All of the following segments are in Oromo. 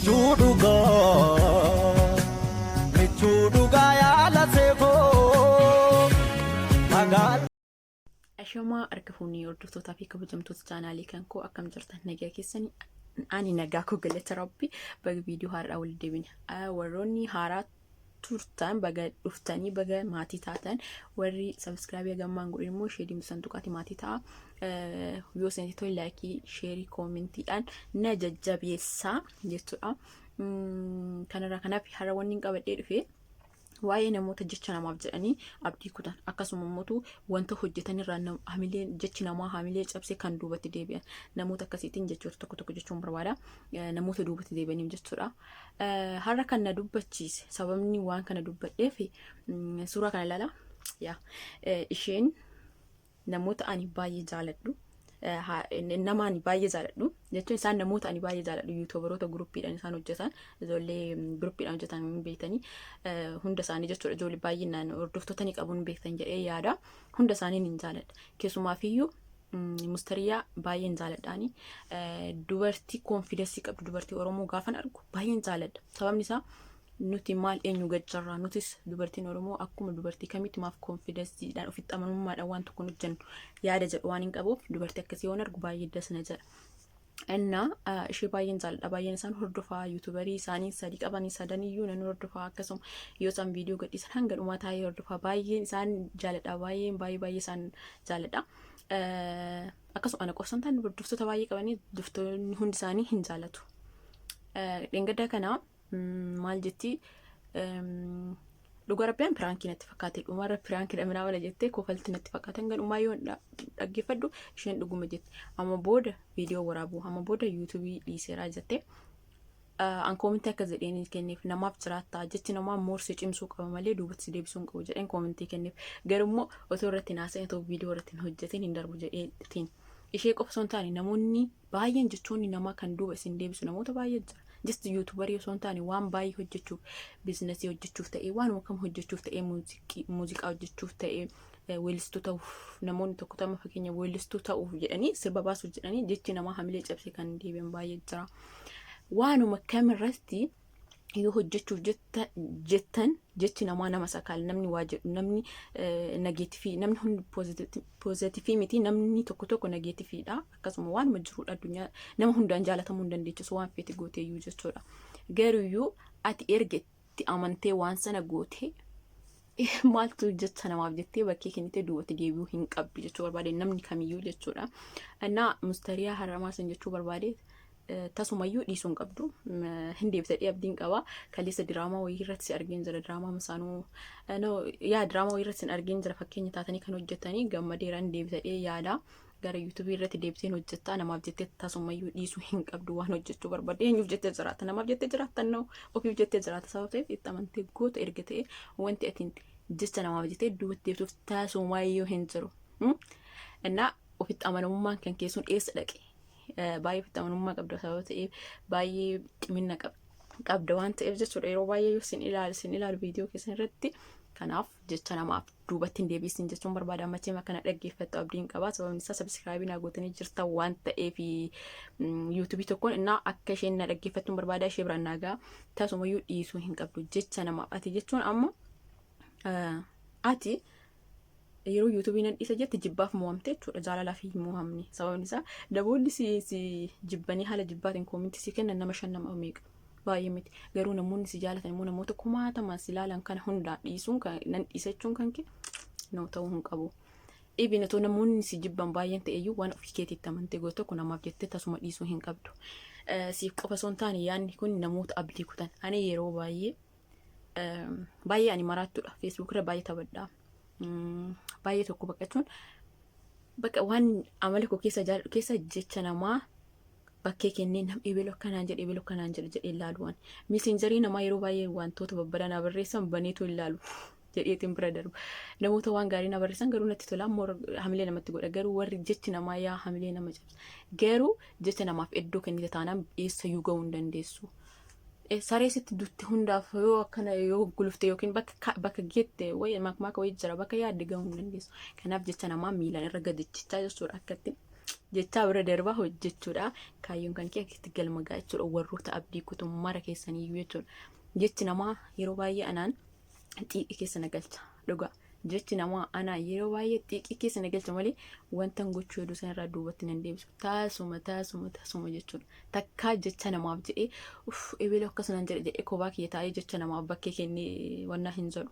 Michuu dhugaa, michuu dhugaa yaala seefoo magaala. Ashamaa harka fuunee hordoftootaa fi kabajamtoota chaanaalii kan koo, akkam jirtan? Nagaa keessanii? Ani nagaa koo, galata Rabbi. Baga viidiyoo haaraa walitti deebine. Warroonni haaraa turtan baga dhuftanii, baga maatii taatan. Warri subscribe hagammaan godhin immoo ishee diimtuu santuqaati maatii ta'a. Yoo isinitti tole like, share, commentiidhaan na jajjabeessaa jechuudha. Kanarraa kanaaf har'a wanni hin qabadhee dhufe waa'ee namoota jecha namaaf jedhanii abdii kutan, akkasuma immoo wanta hojjetan irraa hamilee jechi namaa hamilee cabsee kan duubatti deebi'an namoota akkasiitiin jechoota tokko tokko jechuun barbaada, namoota duubatti deebi'aniif jechuudha. Har'a kan na dubbachiise, sababni waan kana dubbadheef, suuraa kana ilaala. Yaa isheen namoota ani baay'ee jaaladhu, nama ani baay'ee jaaladhu jechuun isaan namoota ani baay'ee jaaladhu, YouTuberoota groupiidhaan isaan hojjetan, ijoollee groupiidhaan hojjetan hin beektanii hunda isaanii jechuudha. Ijoollee baay'inaan hordoftoota ni qabu, hin beektan jedhee yaada. Hunda isaanii hin jaaladha. Keessumaafiyyuu Mustariyaa baay'een jaaladhaani. Dubartii confidence qabdu, dubartii Oromoo gaafan argu baay'een jaaladha. Sababni isaa nuti maal eenyu gajjarraa? Nutis dubartiin Oromoo akkuma dubartii kamitti maaf confidenceiidhaan, ofitti amanamummaadhaan waan tokko hojjennu yaada jedhu waan hin qabuuf, dubartii akkasii yoon argu baay'ee dasna jedha. Innaa ishee baay'een jaaladha. Baay'een isaan hordofaa. YouTuberii isaanii sadii qabanii, sadaniyyuu nan hordofaa. Akkasuma yoo isaan viidiyoo gadhiisan hanga dhumaa taa'ee hordofaa. Baay'een isaan jaaladha. Baay'een baay'ee baay'ee isaan jaaladha. Akkasuma ana qofsan ta'an hordoftoota baay'ee qabanii, hordoftoonni hundi isaanii hin jaalatu. Dheengadda kana maal jetti? Dhugaa rabbiyaan prank natti fakkaate, dhumarra prankiidha minaa mala jettee kofalti natti fakkaate. Hanga dhumaa yoo dhaggeeffadhu isheen dhuguma jette. Amma booda viidiyoo waraabuu, amma booda YouTube dhiiseeraa jette. An comment akka jedheen kenneef, namaaf jiraattaa, jechi namaa moorsi cimsuu qaba malee duubatti si deebisuu hin qabu jedheen comment kenneef. Garuu immoo otoo irratti hin haasa'in, otoo viidiyoo irratti hin hojjetin hin darbu jedheetiin. Ishee qofa osoo hin taane namoonni baay'een jechoonni namaa kan duuba isin deebisu namoota baay'ee jira. Just YouTuberii osoo hin taane waan baay'ee hojjechuuf, business hojjechuuf ta'ee, waanuma kam hojjechuuf ta'ee, muuziqaa hojjechuuf ta'ee, weellistuu ta'uuf, namoonni tokko tokko fakkeenya weellistuu ta'uuf jedhanii, sirba baasuuf jedhanii jechi namaa hamilee cabsee kan deebi'an baay'ee jira. Waanuma kamirratti yoo hojjechuuf jettan jechi namaa nama sakaala. Namni waa jedhu, namni negative, namni hundi positive miti, namni tokko tokko negativeiidha. Akkasuma waanuma jirudha, addunyaa nama hundaan jaalatamuu hin dandeechisu waan feete gooteeyyuu jechuudha. Garuuyyuu ati erga itti amantee waan sana gootee maaltu jecha namaaf jettee bakkee kennitee duubatti deebi'uu hin qabdu jechuu barbaade namni kamiyyuu jechuudha. Innaa Mustariyaa haramaa san jechuu barbaade, tasumayyuu dhiisuu hin qabdu. Hin deebitadhee abdiin qaba. Kaleessa diraamaa wayii irratti si argeen jira. Diraamaa masaanuu yaa diraamaa wayii irratti si argeen jira, fakkeenya taatanii kan hojjetanii gammadeera. Hin deebitadhee yaada. Gara YouTube irratti deebitee hojjettaa. Namaaf jettee tasumayyuu dhiisuu hin qabdu waan hojjechuu barbaadde. Eenyuuf jettee jiraata? Namaaf jettee jiraatta? No, ofiif jettee jiraata. Sababa ta'eef itti amantee goota erga ta'e wanti ati jecha namaaf jettee duubatti deebituuf tasumayyuu hin jiru. Innaa ofitti amanamummaan kan keessuun eessa dhaqe? Baay'ee ofitti amanamummaa qabda sababa ta'eef, baay'ee cimina qabda waan ta'eef jechuudha. Yeroo baay'ee yoo isin ilaalu viidiyoo keessan irratti, kanaaf jecha namaaf duubatti hin deebisin jechuun barbaada. Ammachee akkana dhaggeeffattu abdiin qaba. Sababni isaa subscribe naa gootanii jirtan waan ta'eef YouTube tokkoon innaa akka isheen na dhaggeeffattu barbaada. Ishee biraan naagaa, tasumayyuu dhiisuu hin qabdu jecha namaaf. Ati jechuun amma ati yeroo YouTube nan dhiisa jette jibbaaf mo'amte jechuudha. Jaalalaaf hin mo'amne. Sababni isaa namoonni si jibbanii haala jibbaatiin comment si kennan nama shan, nama meeqa, baay'ee miti. Garuu namoonni si jaalatan immoo namoota kumaatamaan si ilaalan kana hundaa dhiisuun nan dhiisa jechuun kan kee no ta'uu hin qabu. Ibin otoo namoonni si jibban baay'een ta'eyyuu waan ofii keetiitti amantee gootu tokko namaaf jettee tasuma dhiisuu hin qabdu. Siif qofa osoo hin taane yaadni kun namoota abdii kutan. Ani yeroo baay'ee baay'ee ani maraattuudha. Facebook irra baay'ee taphadha. Baay'ee tokko baqachuun bakka waan amala koo keessa jaalladhu keessa jecha namaa bakkee kennee nam ebelu akkanaan jedhe, ebelu akkanaan jedhe jedhee ilaalu waan. Messenger namaa yeroo baay'ee wantoota babbadaa naa barreessan baneetu ilaalu jedheetiin bira darba. Namoota waan gaarii na barreessan garuu natti tola, ammoo hamilee namatti godha. Garuu warri jechi namaa yaa hamilee nama cabsa. Garuu jecha namaaf iddoo kennite taanaan eessayyuu gahuu hin dandeessu. Saree sitti dutte hundaaf yoo akkana yoo gulufte yookiin bakka geette wayi makmaaka wayii jira, bakka yaadde gahuu hin dandeessu. Kanaaf jecha namaa miilaan irra gadi jechaa jechuudha akkatti. Jechaa bira darbaa hojjechuudha. Kaayyoon kan kee akkasitti galma ga'a jechuudha. Warroota abdii kutu mara keessaniyyuu jechuudha. Jechi namaa yeroo baay'ee anaan xiiqii keessa na galcha. Dhugaa. Jechi namaa anaa yeroo baay'ee xiiqii keessa na galcha malee wanta gochuu hedduu sanarraa duubatti nan deebisu. Taasuma taasuma taasuma jechuudha. Takkaa jecha namaaf jedhee, uff, ebelu akkasumaan jedhe jedhee kophaa kiyya taa'ee jecha namaaf bakkee kennee wannaa hin jedhu.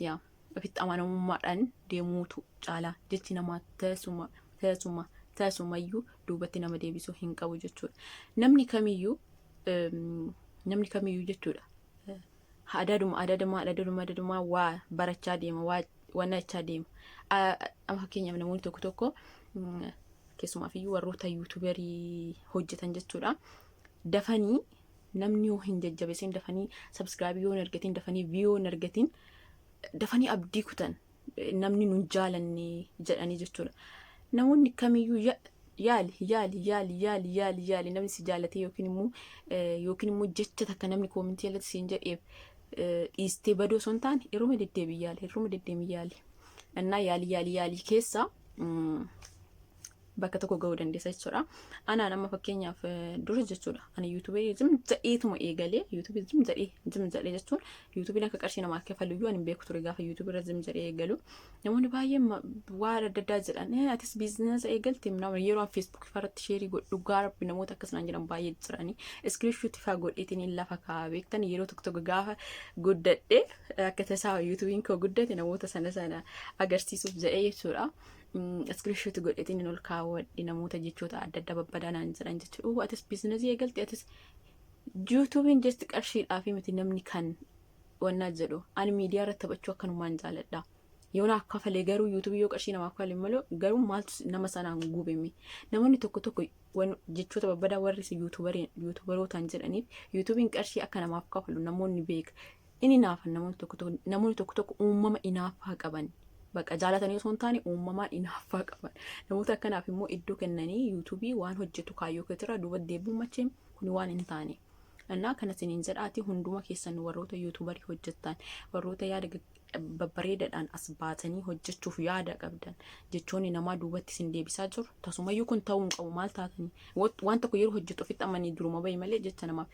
Yaa, ofitti amanamummaadhaan deemuutu caalaa. Jechi namaa tasuma tasuma tasumayyuu duubatti nama deebisuu hin qabu jechuudha. Namni kamiyyuu jechuudha. Adaduma adaduma adaduma adaduma waa barachaa deema, waa wannachaa deema. Amma fakkeenyaaf namoonni tokko tokko, keessumaafiyyuu warroota YouTuberii hojjetan jechuudha. Dafanii namni yoo hin jajjabeessin, dafanii subscribe yoo hin argatin, dafanii view hin argatin, dafanii abdii kutan, namni nun jaalanne jedhanii jechuudha. Namoonni kamiyyuu yaali, yaali, yaali, yaali, yaali, yaali, namni si jaalate yookiin immoo jecha takka namni commentii jalatti siin jedheef dhiistee baduu osoo hin taane, yeroo deddeebii yaali, yeroo deddeebii yaali. Innaa yaali, yaali, yaali keessa bakka tokko gahuu dandeessa jechuudha. Anaan amma fakkeenyaaf dura jechuudha. Ani YouTubeii zim jedheetuma eegalee, YouTubeii zim jedhee, zim jedhee jechuun YouTubeiin akka qarshii namaa kafaluyyuu ani hin beeku ture gaafa YouTubeii irra zim jedhee eegalu. Namoonni baay'een waan adda addaa jedhan, "Atis businessa eegalte?" Nama yeroo an Facebookii irratti shareii godhu, dhugaa Rabbi, namoota akkasumaan jedhan baay'ee jirani. Screenshotii fa'aa godheetiin lafa kaa'aa beektan. Yeroo tokko tokko gaafa guddadhe, akka tasaa YouTubeiin koo guddate, namoota sana sana agarsiisuuf jedhee jechuudha. Screenshot godheetiin ol kaawwadhe namoota jechoota adda addaa babbadaa naan jedhan jechuudha. "Uu, atis businessii eegalte, atis YouTubeiin jechi qarshiidhaaf miti namni kan wannaa jedhu." Ani miidiyaa irratti taphachuu akkanumaan jaaladha. Yoo naaf kafalee garuu, YouTubeii yoo qarshii namaaf kafalee malee garuu maaltu nama sanaan gubeme? Namoonni tokko tokko jechoota babbadaa warri YouTuberootaan jedhaniif, YouTubeiin qarshii akka namaaf kafalu namoonni beeka. Inni naafan namoonni tokko tokko uumama inaaffaa qaban. Bakka jaalatanii osoo hin taane uumamaan inaaffaa qaban. Namoota akkanaaf immoo iddoo kennanii YouTubeii waan hojjetu kaayyoo keetirraa duuba deebi'uun macheen kun waan hin taane. Innaa kana isiniin jedhaati, hunduma keessan warroota YouTuberii hojjettan, warroota yaada babbareedaadhaan as baatanii hojjechuuf yaada qabdan, jechoonni namaa duubatti isin deebisaa jiru. Tasumayyuu kun ta'uu hin qabu. Maal taatanii? Waan tokko yeroo hojjetu ofitti amanii duruma bahi malee jecha namaaf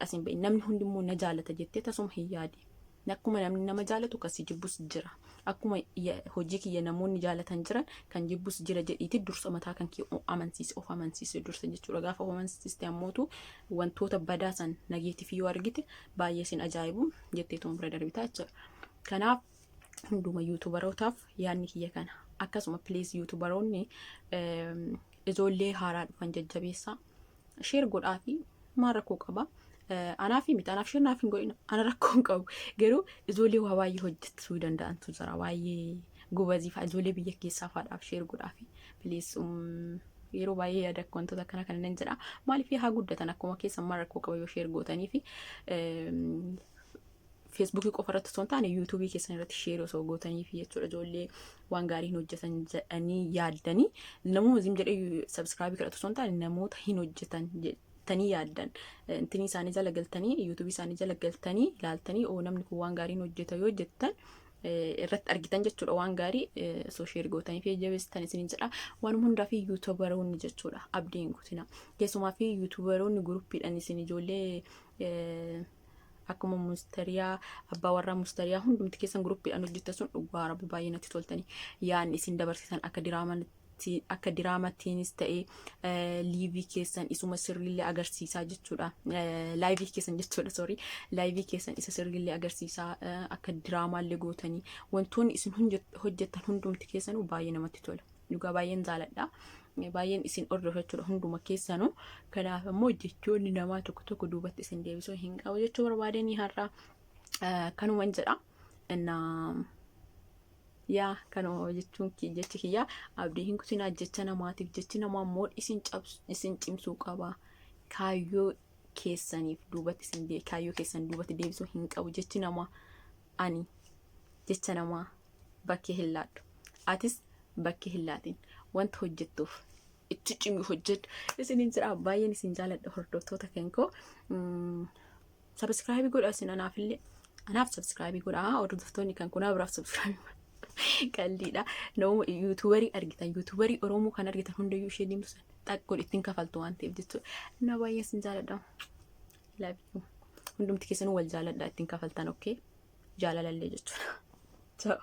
asin bahi. Namni hundimmoo na jaalata jettee tasuma hin yaadi. Akkuma namni nama jaalatu kasi jibbus jira. Akkuma hojii kiyya namoonni jaalatan jiran, kan jibbus jira jedhiiti dursa mataa kan kee amansiise, of amansiise dursa jechuudha. Gaafa of amansiiste ammootu wantoota badaa san nageetiif yoo argite baay'ee sin ajaa'ibu jetteetuma bira darbitaa jechuudha. Kanaaf hunduma YouTuberootaaf yaadni kiyya kana. Akkasuma please, YouTuberoonni ijoollee haaraa dhufan jajjabeessaa. Share godhaa fi maal rakkoo qaba? Anaaf miti, anaaf share naaf hin godhina. Ana rakkoo hin qabu. Garuu ijoollee waa baay'ee hojjechuu danda'antu jira. Baay'ee gobazii fa'a ijoollee biyya keessaa fa'aadhaaf share godhaa fi please. Yeroo baay'ee yaada wantoota akkana kana nan jedha. Maaliif, haa guddatan, akkuma keessan maal rakkoo qaba yoo share gootanii fi Facebookii qofa irratti osoo hin taane YouTubeii keessan irratti share osoo gootanii fi jechuudha. Ijoollee waan gaarii hin hojjetan jedhanii yaaddanii, namoota zim jedhee subscribeii kadhatu osoo hin taane, namoota hin hojjetan jettanii yaaddan intinii isaanii jala galtanii, YouTubeii isaanii jala galtanii ilaaltanii, oo, namni kun waan gaarii hin hojjeta yoo jettan irratti argitan jechuudha, waan gaarii osoo share gootanii fi jabeessitan isiniin jedha. Waan hundaa fi YouTuberoonni jechuudha, abdii hin kutina. Keessumaa fi YouTuberoonni groupiidhaan isin ijoollee akkuma Mustariyaa, abbaa warraa Mustariyaa, hundumti keessan groupiidhaan hojjettan sun, dhugaa Rabbi baay'ee natti toltanii. Yaadni isin dabarsitan akka diraamattiinis ta'ee liveii keessan isuma sirriillee agarsiisaa jechuudha. Liveii keessan jechuudha, sorry. Liveii keessan isa sirriillee agarsiisaa, akka diraamaallee gootanii wantoonni isin hojjettan hundumti keessanuu baay'ee namatti tola. Dhugaa baay'een jaaladha. Baay'een isin hordofa jechuudha hunduma keessanuu. Kanaaf immoo jechoonni namaa tokko tokko duubatti isin deebisuu hin qabu jechuu barbaadanii har'a kanuman jedha. Innaa yaa, kanuma jechuun jechi kiyya, abdii hin kutinaa jecha namaatiif. Jechi namaa immoo isin cabsu, isin cimsuu qaba. Kaayyoo keessaniif duubatti isin kaayyoo keessan duubatti deebisuu hin qabu jechi namaa. Ani jecha namaa bakkee hin laadhu. Atis bakkee hin laatin. Wanta hojjettuuf itti cimi, hojjedhu. Isiniin jira, baay'een isin jaaladha, hordoftoota kan koo. Subscribeii godha isin anaafillee. Anaaf subscribeii godha, hordoftoonni kan kunaa biraaf subscribeii godha. Qalliidha. Nama YouTuberii argitan, YouTuberii Oromoo kan argitan hundayyuu ishee diimtuu sana xaqqoon ittiin kafaltu waan ta'eef jechuudha. Na baay'ee sin jaaladha. Love you. Hundumti keessanuu wal jaaladha, ittiin kafaltan, okay? Jaalalallee jechuudha. Ciao.